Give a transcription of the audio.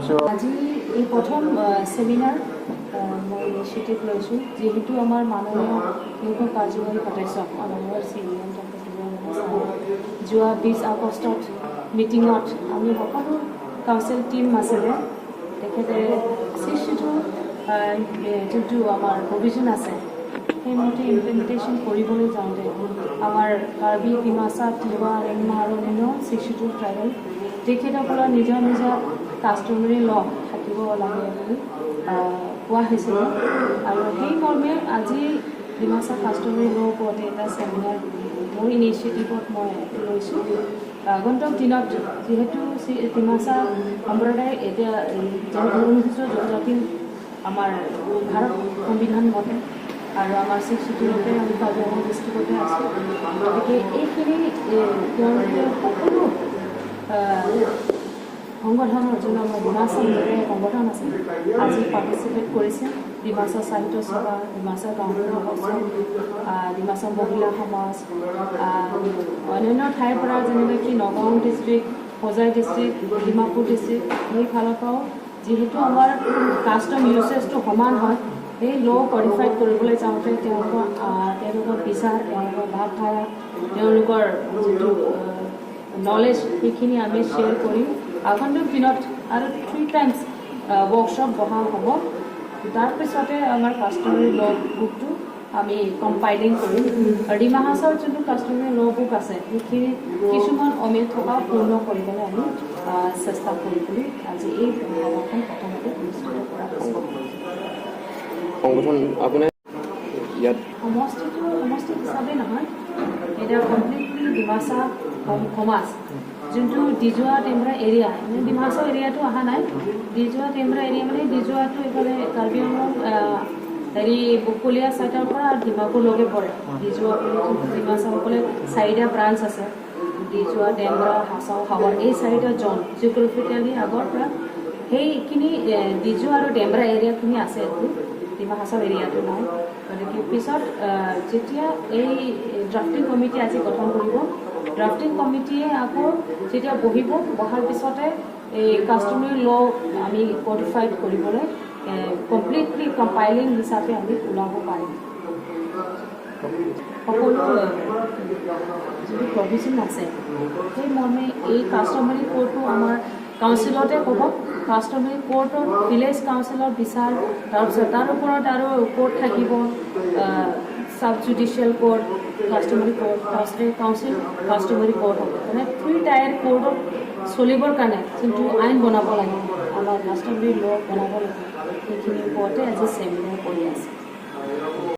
কাউন্সিলৰ আজি এই প্ৰথম ছেমিনাৰ মই ইনিচিয়েটিভ লৈছোঁ। যিহেতু আমাৰ মাননীয় মুখ্য কাৰ্যবাহী সদস্য, মাননীয় চি এম ডক্টৰ যোৱা 20 আগষ্টত মিটিঙত আমি সকলো কাউন্সিল টীম আছিলে, তেখেতে ছিক্স যোনটো আমাৰ প্ৰভিজন আছে, সেইমতে ইমপ্লিমেণ্টেশ্যন কৰিবলৈ যাওঁতে আমাৰ কাৰ্বি, ডিমাচা, তিৱা, ৰেংমা আৰু অন্যান্য ছিক্স ট্ৰাইবেল তেখেতসকলৰ নিজৰ নিজৰ কাষ্টমাৰী ল থাকিব লাগে বুলি কোৱা হৈছিলে। আৰু সেই মৰ্মে আজি ডিমাচা কাষ্টমাৰী ল ওপৰতে এটা ছেমিনাৰ মোৰ ইনিচিয়েটিভত মই লৈছোঁ। আগন্তুক দিনত যিহেতু ডিমাচা সম্প্ৰদায় এতিয়া অনুসূচিত জনজাতি আমাৰ ভাৰত সংবিধান মতে আৰু আমাৰ ছিক্স চিডিউলতে আমি কাজিৰঙা ডিষ্ট্ৰিক্টতে আছোঁ। গতিকে এইখিনি তেওঁলোকে সকলো সংগঠনৰ, যোন আমাৰ ডিমাচা সম্প্ৰদায়ৰ সংগঠন আছে, আজি পাৰ্টিচিপেট কৰিছে। ডিমাচা সাহিত্য সভা, ডিমাচা গাঁওবুঢ়া সভা, ডিমাচা মহিলা সমাজ, অন্যান্য ঠাইৰ পৰা, যেনেকৈ কি Nagaon district, Hojai district, Dimapur district, সেই ফালৰ পৰাও যিহেতু আমাৰ কাষ্টম ইউচেজটো সমান হয়, সেই ল' কডিফাইড কৰিবলৈ যাওঁতে তেওঁলোকৰ বিচাৰ, তেওঁলোকৰ ভাৱধাৰা, তেওঁলোকৰ যিটো নলেজ, সেইখিনি আমি শ্বেয়াৰ কৰিম। আগন্তুক দিনত আৰু থ্ৰী টাইমছ ৱৰ্কশ্বপ বহা হ'ব। তাৰপিছতে আমাৰ কাষ্টমাৰী ল' বুকটো আমি কম্পাইলিং কৰিম আৰু ডিমা হাছাওৰ যোনটো কাষ্টমাৰী ল' বুক আছে, সেইখিনি কিছুমান অমিল থকা পূৰ্ণ কৰিবলৈ আমি চেষ্টা কৰিম বুলি আজি এই সভাখন প্ৰথমতে অনুষ্ঠিত কৰা হৈছে। সংগঠন আপোনাৰ ইয়াত সমষ্টিটো সমষ্টি হিচাপে নহয়, এতিয়া কমপ্লিটলি ডিমাচা সমাজ, যোনটো ডিজুৱা টেমৰা এৰিয়া, মানে ডিমাচা এৰিয়াটো অহা নাই। ডিজুৱা টেমৰা এৰিয়া মানে ডিজুৱাটো এইফালে কাৰ্বি আংলং, হেৰি বকলীয়া চাইডৰ পৰা আৰু ডিমাপুৰলৈকে পৰে। ডিজুৱা বুলি যোনটো ডিমাচাসকলে চাৰিটা ব্ৰাঞ্চ আছে, ডিজুৱা, টেমৰা, হাচাও, হাৱাৰ, এই চাৰিটা জন জিঅ'গ্ৰাফিকেলি আগৰ পৰা সেইখিনি ডিজু আৰু ডেমৰা এৰিয়াখিনি আছে। এইটো ডিমা হাছাও এৰিয়াটো নাই। গতিকে পিছত যেতিয়া এই ড্ৰাফটিং কমিটি আজি গঠন কৰিব, ড্ৰাফটিং কমিটিয়ে আকৌ যেতিয়া বহিব, বহাৰ পিছতে এই কাষ্টমাৰী ল' আমি কডিফাইড কৰিবলৈ কমপ্লিটলি কম্পাইলিং হিচাপে আমি ওলাব পাৰিম। সকলো যিটো প্ৰভিজন আছে, সেই মৰ্মে এই কাষ্টমাৰী কোৰ্টটো আমাৰ কাউন্সিলতে ক'ব। কাষ্টমাৰী কোৰ্টত ভিলেজ কাউন্সিলৰ বিচাৰ, তাৰপিছত তাৰ ওপৰত আৰু কোৰ্ট থাকিব, sub judicial court, customary court, তাৰপিছতে কাউন্সিল কাষ্টমাৰী কোৰ্ট হ'ব। মানে থ্ৰী টায়াৰ কোৰ্টত চলিবৰ কাৰণে যোনটো আইন বনাব লাগে, আমাৰ কাষ্টমাৰী ল' বনাব লাগে, সেইখিনিৰ ওপৰতে আজি ছেমিনাৰ কৰি আছে।